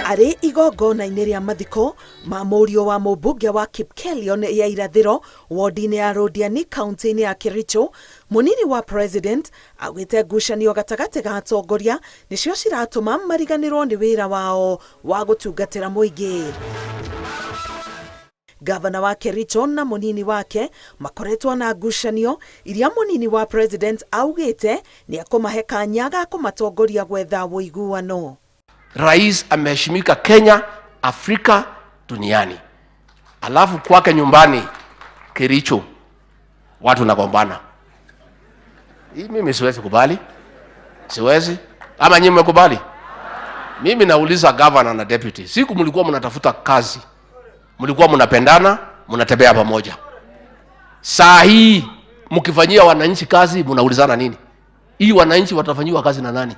Arĩ igongona-inĩ rĩa mathiko ma mũriũ wa mũmbunge wa Kipkelion ya irathĩro wodi-inĩ ya Londiani kaunti-inĩ ya Kericho, mũnini wa president augĩte ngucanio gatagatĩ ga atongoria nĩcio ciratũma mariganĩrwo nĩ wĩra wao wa gũtungatĩra mũingĩ. Gavana wa Kericho na mũnini wake makoretwo na ngucanio iria mũnini wa president augĩte nĩ akũmahe kanya ga kũmatongoria gwetha ũiguano. Rais ameheshimika Kenya, Afrika, duniani, alafu kwake nyumbani Kericho watu nagombana. Hii mimi siwezi kubali, siwezi. Ama nyinyi mmekubali? Mimi nauliza governor na deputy, siku mlikuwa mnatafuta kazi, mlikuwa mnapendana, mnatembea pamoja. Saa hii mkifanyia wananchi kazi, mnaulizana nini? Hii wananchi watafanyiwa kazi na nani?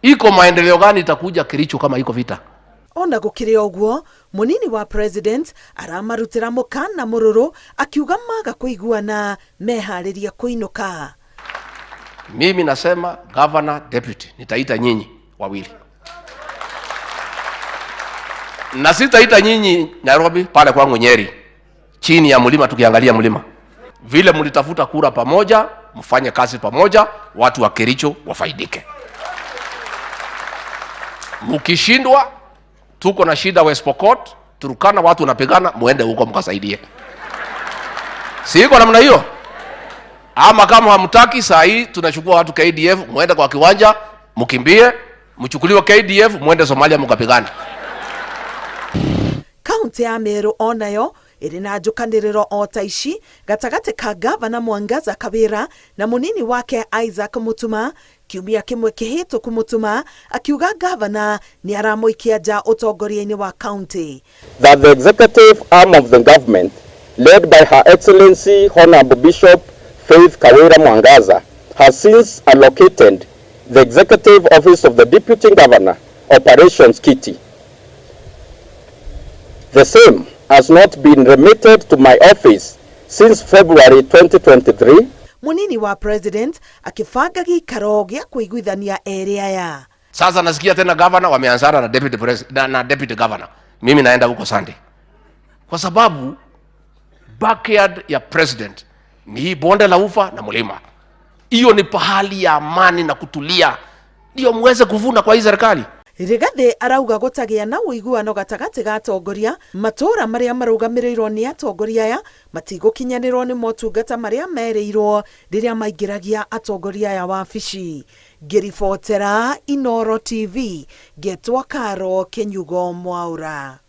Iko maendeleo gani itakuja Kericho kama iko vita? Ona gũkĩrĩ ũguo, mũnini wa president aramarutĩra mũkana mũrũrũ akiuga maga kũiguana meharĩria kũinũka. Mimi nasema governor, deputy, nitaita nyinyi wawili na sitaita nyinyi Nairobi, pale kwangu Nyeri, chini ya mlima, tukiangalia mlima vile mlitafuta kura pamoja, mfanye kazi pamoja, watu wa Kericho wafaidike. Mkishindwa, tuko na shida West Pokot, Turkana, watu wanapigana, muende huko mkasaidie. Si iko namna hiyo? Ama kama hamtaki, saa hii tunachukua watu KDF, muende kwa kiwanja, mkimbie, mchukuliwe KDF, muende Somalia mkapigana. Kaunti ya Meru onayo ĩrĩ na njũkanĩrĩro o ta ici gatagatĩ ka gavana Mwangaza Kawira na mũnini wake Isaac Mutuma. Kiumia kĩmwe kĩhĩtũku Mutuma akiuga gavana nĩ aramũikia nja ũtongoria-inĩ wa kaunti. That the executive arm of the government, led by Her Excellency Honorable Bishop Faith Kawira Mwangaza, has since allocated the executive office of the Deputy Governor, Operations Kitty. The same has not been remitted to my office since February 2023. Mũnini wa president akĩbanga gĩikaro gĩa kũiguithania erĩ aya. Sasa nasikia tena governor wameanzana na deputy president, na deputy governor. Mimi naenda huko Sunday. Kwa sababu backyard ya president ni hii bonde la ufa na mlima. Hiyo ni pahali ya amani na kutulia, ndio muweze kuvuna kwa hii serikali. Rigathi arauga gũtagĩa na ũiguano gatagatĩ ga atongoria matũũra marĩa marũgamĩrĩirwo nĩ atongoria aya matigũkinyanĩrwo nĩ motungata marĩa merĩirwo rĩrĩa maingĩragia atongoria aya wabici. Ngĩribotera Inooro TV ngetwo Karo Kĩnyugo Mwaura.